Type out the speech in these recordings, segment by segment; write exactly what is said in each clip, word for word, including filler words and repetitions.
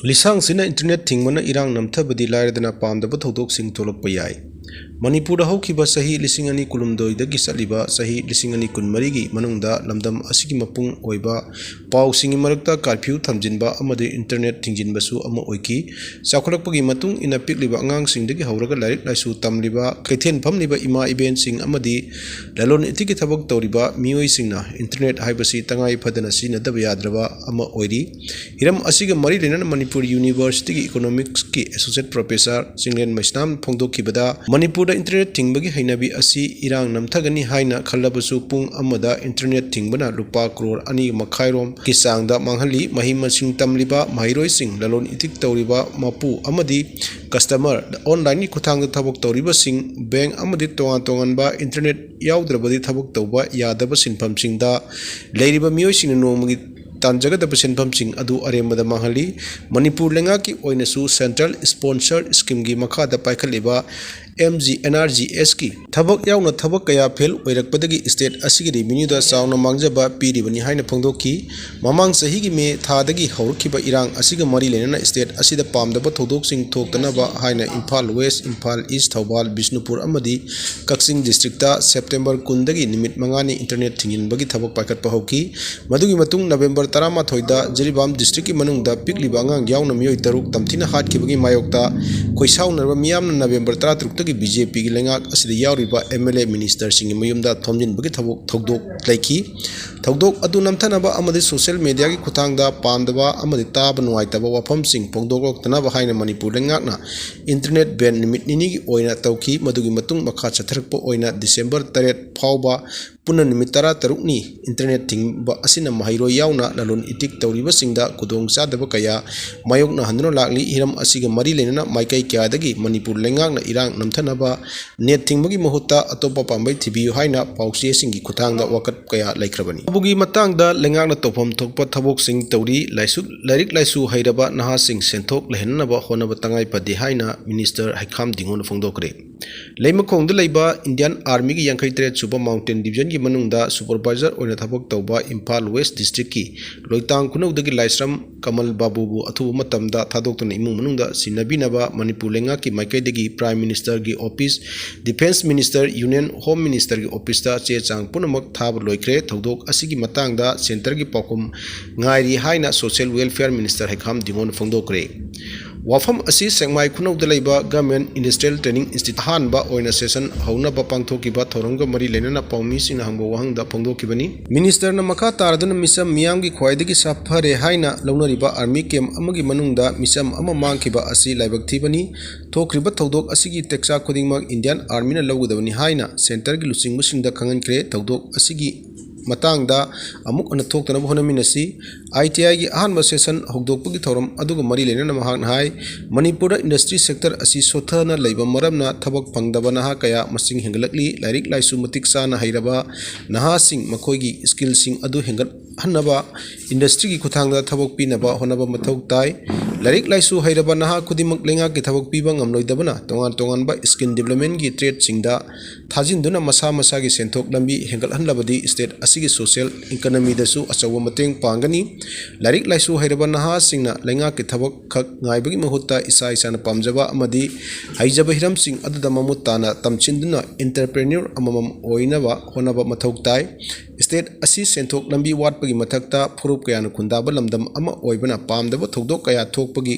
ꯂꯤꯁꯥꯡꯁꯤꯟꯅ internet ꯊꯤꯡꯕꯅ ꯏꯔꯥꯡ ꯅꯝꯊꯕꯗꯤ ꯂꯥꯏꯔꯗꯅ ꯄꯥꯝꯗꯕ ꯊꯧꯗꯣꯛꯁꯤꯡ ꯊꯣꯛꯂꯛꯄ ꯌꯥꯏ꯫ ꯃꯅꯤꯄꯨꯔꯗ ꯍꯧꯈꯤꯕ ꯆꯍꯤ ꯂꯤꯁꯤꯡ ꯑꯅꯤ ꯀꯨꯟꯍꯨꯝꯗꯣꯏꯗꯒꯤ ꯆꯠꯂꯤꯕ ꯆꯍꯤ ꯂꯤꯁꯤꯡ ꯑꯅꯤ ꯀꯨꯟꯃꯔꯤꯒꯤ ꯃꯅꯨꯡꯗ ꯂꯝꯗꯝ ꯑꯁꯤꯒꯤ ꯃꯄꯨꯡ ꯑꯣꯏꯕ ꯄꯥꯎꯁꯤꯡꯒꯤ ꯃꯔꯛꯇ ꯀꯥꯔꯐ꯭ꯌꯨ ꯊꯝꯖꯤꯟꯕ ꯑꯃꯗꯤ ꯏꯟꯇꯔꯅꯦꯠ ꯊꯤꯡꯖꯤꯟꯕꯁꯨ ꯑꯃ ꯑꯣꯏꯈꯤ꯫ ꯆꯥꯎꯈꯠꯂꯛꯄꯒꯤ ꯃꯇꯨꯡ ꯏꯟꯅ ꯄꯤꯛꯂꯤꯕ ꯑꯉꯥꯡꯁꯤꯡꯗꯒꯤ ꯍꯧꯔꯒ ꯂꯥꯏꯔꯤꯛ ꯂꯥꯏꯁꯨ ꯇꯝꯂꯤꯕ, ꯀꯩꯊꯦꯜ ꯐꯝꯂꯤꯕ ꯏꯃꯥ ꯏꯕꯦꯟꯁꯤꯡ ꯑꯃꯗꯤ ꯂꯂꯣꯟ ꯏꯇꯤꯛꯀꯤ ꯊꯕꯛ ꯇꯧꯔꯤꯕ ꯃꯤꯑꯣꯏꯁꯤꯡꯅ ꯏꯟꯇꯔꯅꯦꯠ ꯍꯥꯏꯕꯁꯤ ꯇꯉꯥꯏ ꯐꯗꯅ ꯁꯤꯖꯤꯟꯅꯗꯕ ꯌꯥꯗ꯭ꯔꯕ ꯑꯃ ꯑꯣꯏꯔꯤ꯫ ꯍꯤꯔꯝ ꯑꯁꯤꯒ ꯃꯔꯤ ꯂꯩꯅꯅ ꯃꯅꯤꯄꯨꯔ ꯌꯨꯅꯤꯚꯔꯁꯤꯇꯤꯒꯤ ꯏꯀꯣꯅꯣꯃꯤꯛꯁꯀꯤ ꯑꯦꯁꯣꯁꯤꯌꯦꯠ ꯄ꯭ꯔꯣꯐꯦꯁꯔ ꯆꯤꯡꯂꯦꯟ ꯃꯩꯁꯅꯥꯝ ꯐꯣꯡꯗꯣꯛꯈꯤꯕꯗ, ꯃꯅꯤꯄꯨꯔꯗ ꯏꯟꯇꯔꯅꯦꯠ ꯊꯤꯡꯕꯒꯤ ꯍꯩꯅꯕꯤ ꯑꯁꯤ ꯏꯔꯥꯡ ꯅꯝꯊꯒꯅꯤ ꯍꯥꯏꯅ ꯈꯜꯂꯕꯁꯨ, ꯄꯨꯡ ꯑꯃꯗ ꯏꯟꯇꯔꯅꯦꯠ ꯊꯤꯡꯕꯅ ꯂꯨꯄꯥ ꯀ꯭ꯔꯣꯔ ꯑꯅꯤ ꯃꯈꯥꯏꯔꯣꯝꯒꯤ ꯆꯥꯡꯗ ꯃꯥꯡꯍꯜꯂꯤ꯫ ꯃꯍꯩ ꯃꯁꯤꯡ ꯇꯝꯂꯤꯕ ꯃꯍꯩꯔꯣꯏꯁꯤꯡ, ꯂꯂꯣꯟ ꯏꯇꯤꯛ ꯇꯧꯔꯤꯕ ꯃꯄꯨ ꯑꯃꯗꯤ ꯀꯁꯇꯃꯔ, ꯑꯣꯟꯂꯥꯏꯟꯒꯤ ꯈꯨꯠꯊꯥꯡꯗ ꯊꯕꯛ ꯇꯧꯔꯤꯕꯁꯤꯡ, ꯕꯦꯡ ꯑꯃꯗꯤ ꯇꯣꯉꯥꯟ ꯇꯣꯉꯥꯟꯕ ꯏꯟꯇꯔꯅꯦꯠ ꯌꯥꯎꯗ꯭ꯔꯕꯗꯤ ꯊꯕꯛ ꯇꯧꯕ ꯌꯥꯗꯕ ꯁꯤꯟꯐꯝꯁꯤꯡꯗ ꯂꯩꯔꯤꯕ ꯃꯤꯑꯣꯏꯁꯤꯡꯅ ꯅꯣꯡꯃꯒꯤ ꯇꯥꯟꯖꯒꯗꯕ ꯁꯦꯟꯐꯝꯁꯤꯡ ꯑꯗꯨ ꯑꯔꯦꯝꯕꯗ ꯃꯥꯡꯍꯜꯂꯤ꯫ ꯃꯅꯤꯄꯨꯔ ꯂꯩꯉꯥꯛꯀꯤ ꯑꯣꯏꯅꯁꯨ ꯁꯦꯟꯇ꯭ꯔꯦꯜ ꯁ꯭ꯄꯣꯟꯁꯔ ꯁ꯭ꯀꯤꯝꯒꯤ ꯃꯈꯥꯗ ꯄꯥꯏꯈꯠꯂꯤꯕ M G N R G ꯑꯦꯁꯀꯤ ꯊꯕꯛ ꯌꯥꯎꯅ ꯊꯕꯛ ꯀꯌꯥ ꯐꯦꯜ ꯑꯣꯏꯔꯛꯄꯗꯒꯤ ꯁ꯭ꯇꯦꯠ ꯑꯁꯤꯒꯤ ꯔꯦꯚꯤꯅ꯭ꯌꯨꯗ ꯆꯥꯎꯅ ꯃꯥꯡꯖꯕ ꯄꯤꯔꯤꯕꯅꯤ ꯍꯥꯏꯅ ꯐꯣꯡꯗꯣꯛꯈꯤ꯫ ꯃꯃꯥꯡ ꯆꯍꯤꯒꯤ ꯃꯦ ꯊꯥꯗꯒꯤ ꯍꯧꯔꯛꯈꯤꯕ ꯏꯔꯥꯡ ꯑꯁꯤꯒ ꯃꯔꯤ ꯂꯩꯅꯅ ꯁ꯭ꯇꯦꯠ ꯑꯁꯤꯗ ꯄꯥꯝꯗꯕ ꯊꯧꯗꯣꯛꯁꯤꯡ ꯊꯣꯛꯇꯅꯕ ꯍꯥꯏꯅ ꯏꯝꯐꯥꯜ ꯋꯦꯁ, ꯏꯝꯐꯥꯜ ꯏꯁ, ꯊꯧꯕꯥꯜ, ꯕꯤꯁꯅꯨꯄꯨꯔ ꯑꯃꯗꯤ ꯀꯛꯆꯤꯡ ꯗꯤꯁꯇ꯭ꯔꯤꯛꯇ ꯁꯦꯞꯇꯦꯝꯕꯔ ꯀꯨꯟꯗꯒꯤ ꯅꯨꯃꯤꯠ ꯃꯉꯥꯅꯤ ꯏꯟꯇꯔꯅꯦꯠ ꯊꯤꯡꯖꯤꯟꯕꯒꯤ ꯊꯕꯛ ꯄꯥꯏꯈꯠꯄ ꯍꯧꯈꯤ꯫ ꯃꯗꯨꯒꯤ ꯃꯇꯨꯡ ꯅꯕꯦꯝꯕꯔ ꯇꯔꯥꯃꯥꯊꯣꯏꯗ ꯖꯤꯔꯤꯕꯥꯝ ꯗꯤꯁꯇ꯭ꯔꯤꯛꯀꯤ ꯃꯅꯨꯡꯗ ꯄꯤꯛꯂꯤꯕ ꯑꯉꯥꯡ ꯌꯥꯎꯅ ꯃꯤꯑꯣꯏ ꯇꯔꯨꯛ ꯇꯝꯊꯤꯅ ꯍꯥꯠꯈꯤꯕꯒꯤ ꯃꯥꯌꯣꯛꯇ ꯈꯣꯏꯁꯥꯎꯅꯔꯕ ꯃꯤꯌꯥꯝꯅ ꯅꯕꯦꯝꯕꯔ ꯇꯔꯥꯇꯔꯨꯛꯇꯒꯤ ꯕꯤ ꯖꯦ ꯄꯤꯒꯤ ꯂꯩꯉꯥꯛ ꯑꯁꯤꯗ ꯌꯥꯎꯔꯤꯕ ꯑꯦꯝ ꯑꯦꯜ ꯑꯦ, ꯃꯤꯅꯤꯁꯇꯔꯁꯤꯡꯒꯤ ꯃꯌꯨꯝꯗ ꯊꯣꯝꯖꯤꯟꯕꯒꯤ ꯊꯕꯛ ꯊꯧꯗꯣꯛ ꯂꯩꯈꯤ꯫ ꯊꯧꯗꯣꯛ ꯑꯗꯨ ꯅꯝꯊꯅꯕ ꯑꯃꯗꯤ ꯁꯣꯁꯤꯌꯦꯜ ꯃꯦꯗꯤꯌꯥꯒꯤ ꯈꯨꯠꯊꯥꯡꯗ ꯄꯥꯝꯗꯕ ꯑꯃꯗꯤ ꯇꯥꯕ ꯅꯨꯡꯉꯥꯏꯇꯕ ꯋꯥꯐꯝꯁꯤꯡ ꯐꯣꯡꯗꯣꯛꯂꯛꯇꯅꯕ ꯍꯥꯏꯅ ꯃꯅꯤꯄꯨꯔ ꯂꯩꯉꯥꯛꯅ ꯏꯟꯇꯔꯅꯦꯠ ꯕꯦꯟ ꯅꯨꯃꯤꯠ ꯅꯤꯅꯤꯒꯤ ꯑꯣꯏꯅ ꯇꯧꯈꯤ꯫ ꯃꯗꯨꯒꯤ ꯃꯇꯨꯡ ꯃꯈꯥ ꯆꯠꯊꯔꯛꯄ ꯑꯣꯏꯅ ꯗꯤꯁꯦꯝꯕꯔ ꯇꯔꯦꯠ ꯐꯥꯎꯕ ꯄꯨꯟꯅ ꯅꯨꯃꯤꯠ ꯇꯔꯥꯇꯔꯨꯛꯅꯤ ꯏꯟꯇꯔꯅꯦꯠ ꯊꯤꯡꯕ ꯑꯁꯤꯅ ꯃꯍꯩꯔꯣꯏ ꯌꯥꯎꯅ ꯂꯂꯣꯟ ꯏꯇꯤꯛ ꯇꯧꯔꯤꯕꯁꯤꯡꯗ ꯈꯨꯗꯣꯡꯆꯥꯗꯕ ꯀꯌꯥ ꯃꯥꯌꯣꯛꯅꯍꯟꯗꯨꯅ ꯂꯥꯛꯂꯤ꯫ ꯍꯤꯔꯝ ꯑꯁꯤꯒ ꯃꯔꯤ ꯂꯩꯅꯅ ꯃꯥꯏꯀꯩ ꯀꯌꯥꯗꯒꯤ ꯃꯅꯤꯄꯨꯔ ꯂꯩꯉꯥꯛꯅ ꯏꯔꯥꯡ ꯅꯝꯊꯅꯕ ꯅꯦꯠ ꯊꯤꯡꯕꯒꯤ ꯃꯍꯨꯠꯇ ꯑꯇꯣꯞꯄ ꯄꯥꯝꯕꯩ ꯊꯤꯕꯤꯌꯨ ꯍꯥꯏꯅ ꯄꯥꯎꯆꯦꯁꯤꯡꯒꯤ ꯈꯨꯠꯊꯥꯡꯗ ꯋꯥꯀꯠ ꯀꯌꯥ ꯂꯩꯈ꯭ꯔꯕꯅꯤ꯫ ꯃꯗꯨꯒꯤ ꯃꯇꯥꯡꯗ ꯂꯩꯉꯥꯛꯅ ꯇꯧꯐꯝ ꯊꯣꯛꯄ ꯊꯕꯛꯁꯤꯡ ꯇꯧꯔꯤ꯫ ꯂꯥꯏꯁꯨ-, ꯂꯥꯏꯔꯤꯛ ꯂꯥꯏꯁꯨ ꯍꯩꯔꯕ ꯅꯍꯥꯁꯤꯡ ꯁꯦꯟꯊꯣꯛ ꯂꯩꯍꯟꯅꯕ ꯍꯣꯠꯅꯕ ꯇꯉꯥꯏ ꯐꯗꯦ ꯍꯥꯏꯅ ꯃꯤꯅꯤꯁꯇꯔ ꯍꯩꯈꯥꯝ ꯗꯤꯡꯒꯣꯅ ꯐꯣꯡꯗꯣꯛꯈ꯭ꯔꯦ꯫ ꯂꯩꯃꯈꯣꯡꯗ ꯂꯩꯕ ꯏꯟꯗꯤꯌꯥꯟ ꯑꯥꯔꯃꯤꯒꯤ ꯌꯥꯡꯈꯩ ꯇꯔꯦꯠ ꯁꯨꯕ ꯃꯥꯎꯟꯇꯦꯟ ꯗꯤꯕꯤꯖꯟꯒꯤ ꯃꯅꯨꯡꯗ ꯁꯨꯄꯔꯚꯥꯏꯖꯔ ꯑꯣꯏꯅ ꯊꯕꯛ ꯇꯧꯕ ꯏꯝꯐꯥꯜ ꯋꯦꯁ ꯗꯤꯁꯇ꯭ꯔꯤꯛꯀꯤ ꯂꯣꯏꯇꯥꯡ ꯈꯨꯅꯧꯗꯒꯤ ꯂꯥꯏꯁ꯭ꯔꯝ ꯀꯃꯜ ꯕꯥꯕꯨꯕꯨ ꯑꯊꯨꯕ ꯃꯇꯝꯗ ꯊꯥꯗꯣꯛꯇꯨꯅ ꯏꯃꯨꯡ ꯃꯅꯨꯡꯗ ꯁꯤꯟꯅꯕꯤꯅꯕ ꯃꯅꯤꯄꯨꯔ ꯂꯩꯉꯥꯛꯀꯤ ꯃꯥꯏꯀꯩꯗꯒꯤ ꯄ꯭ꯔꯥꯏꯝ ꯃꯤꯅꯤꯁꯇꯔꯒꯤ office, defence minister, union home ꯃꯤꯅꯤꯁꯇꯔꯒꯤ ꯑꯣꯐꯤꯁꯇ ꯆꯦ ꯆꯥꯡ ꯄꯨꯝꯅꯃꯛ ꯊꯥꯕ ꯂꯣꯏꯈ꯭ꯔꯦ꯫ ꯊꯧꯗꯣꯛ ꯑꯁꯤꯒꯤ ꯃꯇꯥꯡꯗ ꯁꯦꯟꯇꯔꯒꯤ ꯄꯥꯎꯈꯨꯝ ꯉꯥꯏꯔꯤ ꯍꯥꯏꯅ ꯁꯣꯁꯤꯌꯦꯜ ꯋꯦꯜꯐꯤꯌꯔ ꯃꯤꯅꯤꯁꯇꯔ ꯍꯩꯈꯥꯝ ꯗꯤꯉꯣꯅ ꯐꯣꯡꯗꯣꯛꯈ꯭ꯔꯦ꯫ ꯋꯥꯐꯝ ꯑꯁꯤ ꯁꯦꯛꯃꯥꯏ ꯈꯨꯅꯧꯗ ꯂꯩꯕ ꯒꯚꯔꯟꯃꯦꯟꯠ ꯏꯟꯗꯁꯇ꯭ꯔꯤꯌꯦꯜ ꯇ꯭ꯔꯦꯅꯤꯡ ꯏꯟꯁꯇꯤꯇ꯭ꯌꯨꯠ ꯑꯍꯥꯟꯕ ꯑꯣꯏꯅ ꯁꯦꯁꯟ ꯍꯧꯅꯕ ꯄꯥꯡꯊꯣꯛꯈꯤꯕ ꯊꯧꯔꯝꯒ ꯃꯔꯤ ꯂꯩꯅꯅ ꯄꯥꯎꯃꯤꯁꯤꯡꯅ ꯍꯪꯕ ꯋꯥꯍꯪꯗ ꯐꯣꯡꯗꯣꯛꯈꯤꯕꯅꯤ꯫ ꯃꯤꯅꯤꯁꯇꯔꯅ ꯃꯈꯥ ꯇꯥꯔꯗꯨꯅ ꯃꯤꯆꯝ ꯃꯤꯌꯥꯝꯒꯤ ꯈ꯭ꯋꯥꯏꯗꯒꯤ ꯁꯥꯐꯔꯦ ꯍꯥꯏꯅ ꯂꯧꯅꯔꯤꯕ ꯑꯥꯔꯃꯤ ꯀꯦꯝꯞ ꯑꯃꯒꯤ ꯃꯅꯨꯡꯗ ꯃꯤꯆꯝ ꯑꯃ ꯃꯥꯡꯈꯤꯕ ꯑꯁꯤ ꯂꯥꯏꯕꯛ ꯊꯤꯕꯅꯤ꯫ ꯊꯣꯛꯈ꯭ꯔꯤꯕ ꯊꯧꯗꯣꯛ ꯑꯁꯤꯒꯤ ꯇꯦꯛꯆꯥꯛ ꯈꯨꯗꯤꯡꯃꯛ ꯏꯟꯗꯤꯌꯥꯟ ꯑꯥꯔꯃꯤꯅ ꯂꯧꯒꯗꯕꯅꯤ ꯍꯥꯏꯅ ꯁꯦꯟꯇꯔꯒꯤ ꯂꯨꯆꯤꯡꯕꯁꯤꯡꯗ ꯈꯪꯍꯟꯈ꯭ꯔꯦ꯫ ꯊꯧꯗꯣꯛ ꯑꯁꯤꯒꯤ ꯃꯇꯥꯡꯗ ꯑꯃꯨꯛ ꯍꯟꯅ ꯊꯣꯛꯇꯅꯕ ꯍꯣꯠꯅꯃꯤꯟꯅꯁꯤ꯫ ꯑꯥꯏ ꯇꯤ ꯑꯥꯏꯒꯤ ꯑꯍꯥꯟꯕ ꯁꯦꯁꯟ ꯍꯧꯗꯣꯛꯄꯒꯤ ꯊꯧꯔꯝ ꯑꯗꯨꯒ ꯃꯔꯤ ꯂꯩꯅꯅ ꯃꯍꯥꯛꯅ ꯍꯥꯏ, ꯃꯅꯤꯄꯨꯔꯗ ꯏꯟꯗꯁꯇ꯭ꯔꯤ ꯁꯦꯛꯇꯔ ꯑꯁꯤ ꯁꯣꯊꯅ ꯂꯩꯕ ꯃꯔꯝꯅ ꯊꯕꯛ ꯐꯪꯗꯕ ꯅꯍꯥ ꯀꯌꯥ ꯃꯁꯤꯡ ꯍꯦꯟꯒꯠꯂꯛꯂꯤ꯫ ꯂꯥꯏꯔꯤꯛ ꯂꯥꯏꯁꯨ ꯃꯇꯤꯛ ꯆꯥꯅ ꯍꯩꯔꯕ ꯅꯍꯥꯁꯤꯡ ꯃꯈꯣꯏꯒꯤ ꯁ꯭ꯀꯤꯜꯁꯤꯡ ꯑꯗꯨ ꯍꯦꯟꯒꯠꯍꯟꯅꯕ ꯏꯟꯗꯁꯇ꯭ꯔꯤꯒꯤ ꯈꯨꯠꯊꯥꯡꯗ ꯊꯕꯛ ꯄꯤꯅꯕ ꯍꯣꯠꯅꯕ ꯃꯊꯧ ꯇꯥꯏ꯫ ꯂꯥꯏꯔꯤꯛ ꯂꯥꯏꯁꯨ ꯍꯩꯔꯕ ꯅꯍꯥ ꯈꯨꯗꯤꯡꯃꯛ ꯂꯩꯉꯥꯛꯀꯤ ꯊꯕꯛ ꯄꯤꯕ ꯉꯝꯂꯣꯏꯗꯕꯅ ꯇꯣꯉꯥꯟ ꯇꯣꯉꯥꯟꯕ ꯁ꯭ꯀꯤꯜ ꯗꯤꯕ꯭ꯂꯞꯃꯦꯟꯒꯤ ꯇ꯭ꯔꯦꯗꯁꯤꯡꯗ ꯊꯥꯖꯤꯟꯗꯨꯅ ꯃꯁꯥ ꯃꯁꯥꯒꯤ ꯁꯦꯟꯊꯣꯛ ꯂꯝꯕꯤ ꯍꯦꯟꯒꯠꯍꯟꯂꯕꯗꯤ ꯁ꯭ꯇꯦꯠ ꯑꯁꯤꯒꯤ ꯁꯣꯁꯤꯌꯦꯜ ꯏꯀꯣꯅꯣꯃꯤꯗꯁꯨ ꯑꯆꯧꯕ ꯃꯇꯦꯡ ꯄꯥꯡꯒꯅꯤ꯫ ꯂꯥꯏꯔꯤꯛ ꯂꯥꯏꯁꯨ ꯍꯩꯔꯕ ꯅꯍꯥꯁꯤꯡꯅ ꯂꯩꯉꯥꯛꯀꯤ ꯊꯕꯛ ꯈꯛ ꯉꯥꯏꯕꯒꯤ ꯃꯍꯨꯠꯇ ꯏꯁꯥ ꯏꯁꯥꯅ ꯄꯥꯝꯖꯕ ꯑꯃꯗꯤ ꯍꯩꯖꯕ ꯍꯤꯔꯝꯁꯤꯡ ꯑꯗꯨꯗ ꯃꯃꯨꯠ ꯇꯥꯅ ꯇꯝꯁꯤꯟꯗꯨꯅ ꯑꯦꯟꯇꯔꯄ꯭ꯔꯦꯅ꯭ꯌꯨꯔ ꯑꯃꯃꯝ ꯑꯣꯏꯅꯕ ꯍꯣꯠꯅꯕ ꯃꯊꯧ ꯇꯥꯏ꯫ ꯁ꯭ꯇꯦꯠ ꯑꯁꯤ ꯁꯦꯟꯊꯣꯛ ꯂꯝꯕꯤ ꯋꯥꯠꯄꯒꯤ ꯃꯊꯛꯇ ꯐꯨꯔꯨꯞ ꯀꯌꯥꯅ ꯈꯨꯟꯗꯥꯕ ꯂꯝꯗꯝ ꯑꯃ ꯑꯣꯏꯕꯅ ꯄꯥꯝꯗꯕ ꯊꯧꯗꯣꯛ ꯀꯌꯥ ꯊꯣꯛꯄꯒꯤ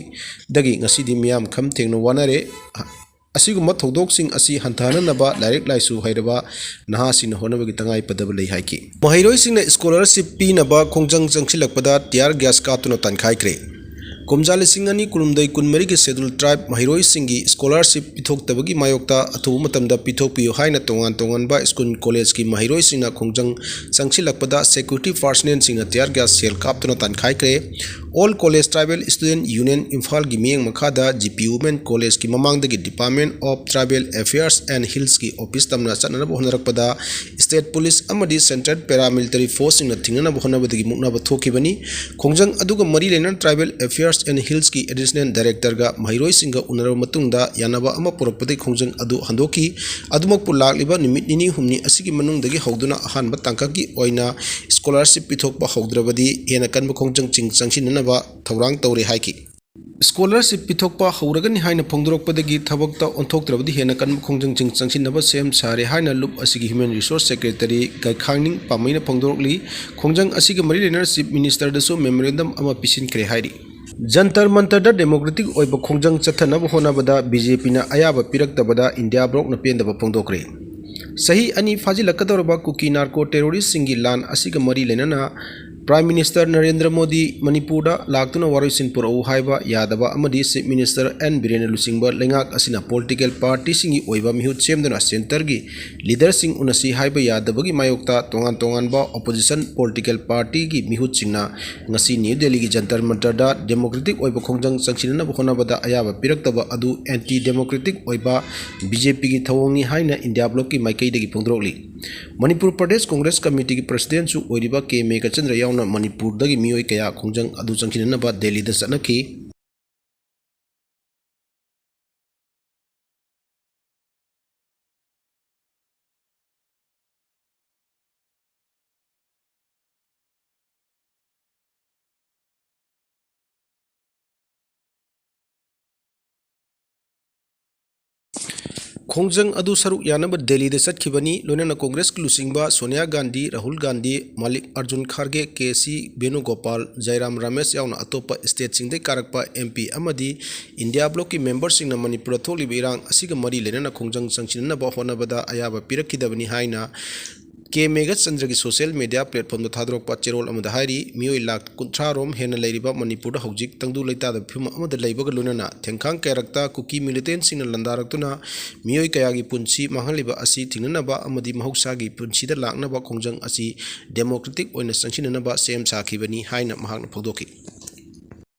ꯗꯒꯤ ꯉꯁꯤꯗꯤ ꯃꯤꯌꯥꯝ ꯈꯝ ꯊꯦꯡꯅ ꯋꯥꯅꯔꯦ꯫ ꯑꯁꯤꯒꯨꯝꯕ ꯊꯧꯗꯣꯛꯁꯤꯡ ꯑꯁꯤ ꯍꯟꯊꯍꯟꯅꯕ ꯂꯥꯏꯔꯤꯛ ꯂꯥꯏꯁꯨ ꯍꯩꯔꯕ ꯅꯍꯥꯁꯤꯡꯅ ꯍꯣꯠꯅꯕꯒꯤ ꯇꯉꯥꯏ ꯐꯗꯕ ꯂꯩ ꯍꯥꯏꯈꯤ꯫ ꯃꯍꯩꯔꯣꯏꯁꯤꯡꯅ ꯁ꯭ꯀꯣꯂꯔꯁꯤꯞ ꯄꯤꯅꯕ ꯈꯣꯡꯖꯪ ꯆꯪꯁꯤꯜꯂꯛꯄꯗ ꯇꯤꯌꯥꯔ ꯒ꯭ꯌꯥꯁ ꯀꯥꯞꯇꯨꯅ ꯇꯥꯟꯈꯥꯏꯈ꯭ꯔꯦ꯫ ꯀꯨꯝꯖꯥ ꯂꯤꯁꯤꯡ ꯑꯅꯤ ꯀꯨꯟꯍꯨꯝꯗꯣꯏ ꯀꯨꯟꯃꯔꯤꯒꯤ ꯁꯦꯗꯨꯜ ꯇ꯭ꯔꯥꯏꯕ ꯃꯍꯩꯔꯣꯏꯁꯤꯡꯒꯤ ꯁ꯭ꯀꯣꯂꯔꯁꯤꯞ ꯄꯤꯊꯣꯛꯇꯕꯒꯤ ꯃꯥꯌꯣꯛꯇ ꯑꯊꯨꯕ ꯃꯇꯝꯗ ꯄꯤꯊꯣꯛꯄꯤꯌꯨ ꯍꯥꯏꯅ ꯇꯣꯉꯥꯟ ꯇꯣꯉꯥꯟꯕ ꯁ꯭ꯀꯨꯜ ꯀꯣꯂꯦꯖꯀꯤ ꯃꯍꯩꯔꯣꯏꯁꯤꯡꯅ ꯈꯣꯡꯖꯪ ꯆꯪꯁꯤꯜꯂꯛꯄꯗ ꯁꯦꯀ꯭ꯌꯨꯔꯤꯇꯤ ꯄꯥꯔꯁꯅꯦꯜꯁꯤꯡꯅ ꯇꯤꯌꯥꯔ ꯒ꯭ꯌꯥꯁ ꯁꯦꯜ ꯀꯥꯞꯇꯨꯅ ꯇꯥꯟꯈꯥꯏꯈ꯭ꯔꯦ꯫ All College Tribal Student Union ꯏꯝꯐꯥꯜꯒꯤ ꯃꯤꯠꯌꯦꯡ ꯃꯈꯥꯗ ꯖꯤ ꯄꯤ ꯋꯨꯃꯦꯟ ꯀꯣꯂꯦꯖꯀꯤ ꯃꯃꯥꯡꯗꯒꯤ Department of Tribal Affairs and Hillsꯀꯤ ꯑꯣꯐꯤꯁ ꯇꯝꯅ ꯆꯠꯅꯅꯕ ꯍꯣꯠꯅꯔꯛꯄꯗ state police ꯑꯃꯗꯤ central paramilitary forceꯁꯤꯡꯅ ꯊꯤꯡꯅꯅꯕ ꯍꯣꯠꯅꯕꯗꯒꯤ ꯃꯨꯛꯅꯕ ꯊꯣꯛꯈꯤꯕꯅꯤ꯫ ꯈꯣꯡꯖꯪ ꯑꯗꯨꯒ ꯃꯔꯤ ꯂꯩꯅꯅ Tribal Affairs and Hillsꯀꯤ Additional Directorꯒ ꯃꯍꯩꯔꯣꯏꯁꯤꯡꯒ ꯎꯅꯔꯕ ꯃꯇꯨꯡꯗ ꯌꯥꯅꯕ ꯑꯃ ꯄꯨꯔꯛꯄꯗꯒꯤ ꯈꯣꯡꯖꯪ ꯑꯗꯨ ꯍꯟꯗꯣꯛꯈꯤ꯫ ꯑꯗꯨꯃꯛꯄꯨ ꯂꯥꯛꯂꯤꯕ ꯅꯨꯃꯤꯠ ꯅꯤꯅꯤ ꯍꯨꯝꯅꯤ ꯑꯁꯤꯒꯤ ꯃꯅꯨꯡꯗꯒꯤ ꯍꯧꯗꯨꯅ ꯑꯍꯥꯟꯕ ꯇꯥꯡꯀꯛꯀꯤ ꯑꯣꯏꯅ scholarship ꯄꯤꯊꯣꯛꯄ ꯍꯧꯗ꯭ꯔꯕꯗꯤ ꯍꯦꯟꯅ ꯀꯟꯕ ꯈꯣꯡꯖꯪꯁꯤꯡ ꯆꯪꯁꯤꯟꯅꯅꯕ ꯊꯧꯔꯥꯡ ꯇꯧꯔꯦ ꯍꯥꯏꯈꯤ꯫ Scholarship ꯄꯤꯊꯣꯛꯄ ꯍꯧꯔꯒꯅꯤ ꯍꯥꯏꯅ ꯐꯣꯡꯗꯣꯔꯛꯄꯗꯒꯤ ꯊꯕꯛꯇ ꯑꯣꯟꯊꯣꯛꯇ꯭ꯔꯕꯗꯤ ꯍꯦꯟꯅ ꯀꯟꯕ ꯈꯣꯡꯖꯪꯁꯤꯡ ꯆꯪꯁꯤꯟꯅꯕ ꯁꯦꯝ ꯁꯥꯔꯦ ꯍꯥꯏꯅ ꯂꯨꯞ ꯑꯁꯤꯒꯤ Human Resource Secretary ꯒꯥꯏꯈꯥꯡꯅꯤꯡ ꯄꯥꯝꯃꯩꯅ ꯐꯣꯡꯗꯣꯔꯛꯂꯤ꯫ ꯈꯣꯡꯖꯪ ꯑꯁꯤꯒ ꯃꯔꯤ ꯂꯩꯅꯅ Chief Ministerꯗꯁꯨ memorandum ꯑꯃ ꯄꯤꯁꯤꯟꯈ꯭ꯔꯦ ꯍꯥꯏꯔꯤ꯫ ꯖꯟꯇꯔ ꯃꯟꯇꯔꯗ democratic ꯑꯣꯏꯕ ꯈꯣꯡꯖꯪ ꯆꯠꯊꯅꯕ ꯍꯣꯠꯅꯕꯗ B J Pꯅ ꯑꯌꯥꯕ ꯄꯤꯔꯛꯇꯕꯗ India Blocꯅ ꯄꯦꯟꯗꯕ ꯐꯣꯡꯗꯣꯛꯈ꯭ꯔꯦ꯫ ꯆꯍꯤ ꯑꯅꯤ ꯐꯥꯖꯤꯜꯂꯛꯀꯗꯧꯔꯕ ꯀꯨꯀꯤ narco terroristꯁꯤꯡꯒꯤ ꯂꯥꯟ ꯑꯁꯤꯒ ꯃꯔꯤ ꯂꯩꯅꯅ Prime Minister ꯅꯔꯦꯟꯗ꯭ꯔ ꯃꯣꯗꯤ ꯃꯅꯤꯄꯨꯔꯗ ꯂꯥꯛꯇꯨꯅ ꯋꯥꯔꯣꯏꯁꯤꯟ ꯄꯨꯔꯛꯎ ꯍꯥꯏꯕ ꯌꯥꯗꯕ ꯑꯃꯗꯤ Chief Minister ꯑꯦꯟ ꯕꯤꯔꯦꯟꯅ ꯂꯨꯆꯤꯡꯕ ꯂꯩꯉꯥꯛ ꯑꯁꯤꯅ political partyꯁꯤꯡꯒꯤ ꯑꯣꯏꯕ ꯃꯤꯍꯨꯠ ꯁꯦꯝꯗꯨꯅ centreꯒꯤ leaderꯁꯤꯡ ꯎꯅꯁꯤ ꯍꯥꯏꯕ ꯌꯥꯗꯕꯒꯤ ꯃꯥꯌꯣꯛꯇ ꯇꯣꯉꯥꯟ ꯇꯣꯉꯥꯟꯕ opposition political partyꯒꯤ ꯃꯤꯍꯨꯠꯁꯤꯡꯅ ꯉꯁꯤ ꯅ꯭ꯌꯨ ꯗꯦꯜꯂꯤꯒꯤ ꯖꯟꯇꯔ ꯃꯟꯇꯔꯗ democratic ꯑꯣꯏꯕ ꯈꯣꯡꯖꯪ ꯆꯪꯁꯤꯟꯅꯅꯕ ꯍꯣꯠꯅꯕꯗ ꯑꯌꯥꯕ ꯄꯤꯔꯛꯇꯕ ꯑꯗꯨ anti democratic ꯑꯣꯏꯕ B J Pꯒꯤ ꯊꯧꯑꯣꯡꯅꯤ ꯍꯥꯏꯅ India Blocꯀꯤ ꯃꯥꯏꯀꯩꯗꯒꯤ ꯐꯣꯡꯗꯣꯔꯛꯂꯤ꯫ ꯃꯅꯤꯄꯨꯔ ꯄ꯭ꯔꯗꯦꯁ ꯀꯣꯡꯒ꯭ꯔꯦꯁ ꯀꯃꯤꯇꯤꯒꯤ presidentꯁꯨ ꯑꯣꯏꯔꯤꯕ ꯀꯦ ꯃꯦꯘꯆꯟꯗ꯭ꯔ ꯌꯥꯎꯅ ꯃꯅꯤꯄꯨꯔꯗꯒꯤ ꯃꯤꯑꯣꯏ ꯀꯌꯥ ꯈꯣꯡꯖꯪ ꯑꯗꯨ ꯆꯪꯁꯤꯟꯅꯅꯕ ꯗꯦꯜꯂꯤꯗ ꯆꯠꯅꯈꯤ꯫ ꯈꯣꯡꯖꯪ ꯑꯗꯨ ꯁꯔꯨꯛ ꯌꯥꯅꯕ ꯗꯦꯜꯂꯤꯗ ꯆꯠꯈꯤꯕꯅꯤ꯫ ꯂꯣꯏꯅꯅ ꯀꯣꯡꯒ꯭ꯔꯦꯁꯀꯤ ꯂꯨꯆꯤꯡꯕ ꯁꯣꯅꯤꯌꯥ ꯒꯥꯟꯙꯤ, ꯔꯥꯍꯨꯜ ꯒꯥꯟꯙꯤ, ꯃꯜꯂꯤꯛ ꯑꯔꯖꯨꯟ ꯈꯥꯔꯒꯦ, ꯀꯦ ꯁꯤ ꯕꯦꯅꯨꯒꯣꯄꯥꯜ, ꯖꯥꯏꯔꯥꯝ ꯔꯥꯃꯦꯁ ꯌꯥꯎꯅ ꯑꯇꯣꯞꯄ stateꯁꯤꯡꯗꯒꯤ ꯀꯥꯔꯛꯄ M P ꯑꯃꯗꯤ India Blocꯀꯤ memberꯁꯤꯡꯅ ꯃꯅꯤꯄꯨꯔꯗ ꯊꯣꯛꯂꯤꯕ ꯏꯔꯥꯡ ꯑꯁꯤꯒ ꯃꯔꯤ ꯂꯩꯅꯅ ꯈꯣꯡꯖꯪ ꯆꯪꯁꯤꯟꯅꯅꯕ ꯍꯣꯠꯅꯕꯗ ꯑꯌꯥꯕ ꯄꯤꯔꯛꯈꯤꯗꯕꯅꯤ ꯍꯥꯏꯅ ꯀꯦ ꯃꯦꯘꯆꯟꯗ꯭ꯔꯒꯤ social media platformꯗ ꯊꯥꯗꯣꯔꯛꯄ ꯆꯦꯔꯣꯜ ꯑꯃꯗ ꯍꯥꯏꯔꯤ, ꯃꯤꯑꯣꯏ ꯂꯥꯈ ꯀꯨꯟꯊ꯭ꯔꯥ ꯔꯣꯝ ꯍꯦꯟꯅ ꯂꯩꯔꯤꯕ ꯃꯅꯤꯄꯨꯔꯗ ꯍꯧꯖꯤꯛ ꯇꯪꯗꯨ ꯂꯩꯇꯥꯗꯕ ꯐꯤꯕꯝ ꯑꯃꯗ ꯂꯩꯕꯒ ꯂꯣꯏꯅꯅ ꯊꯦꯡꯈꯥꯡ ꯀꯌꯥꯔꯛꯇ ꯀꯨꯀꯤ militantꯁꯤꯡꯅ ꯂꯥꯟꯗꯥꯔꯛꯇꯨꯅ ꯃꯤꯑꯣꯏ ꯀꯌꯥꯒꯤ ꯄꯨꯟꯁꯤ ꯃꯥꯡꯍꯜꯂꯤꯕ ꯑꯁꯤ ꯊꯤꯡꯅꯅꯕ ꯑꯃꯗꯤ ꯃꯍꯧꯁꯥꯒꯤ ꯄꯨꯟꯁꯤꯗ ꯂꯥꯛꯅꯕ ꯈꯣꯡꯖꯪ ꯑꯁꯤ democratic ꯑꯣꯏꯅ ꯆꯪꯁꯤꯟꯅꯅꯕ ꯁꯦꯝ ꯁꯥꯈꯤꯕꯅꯤ ꯍꯥꯏꯅ ꯃꯍꯥꯛꯅ ꯐꯣꯡꯗꯣꯛꯈꯤ꯫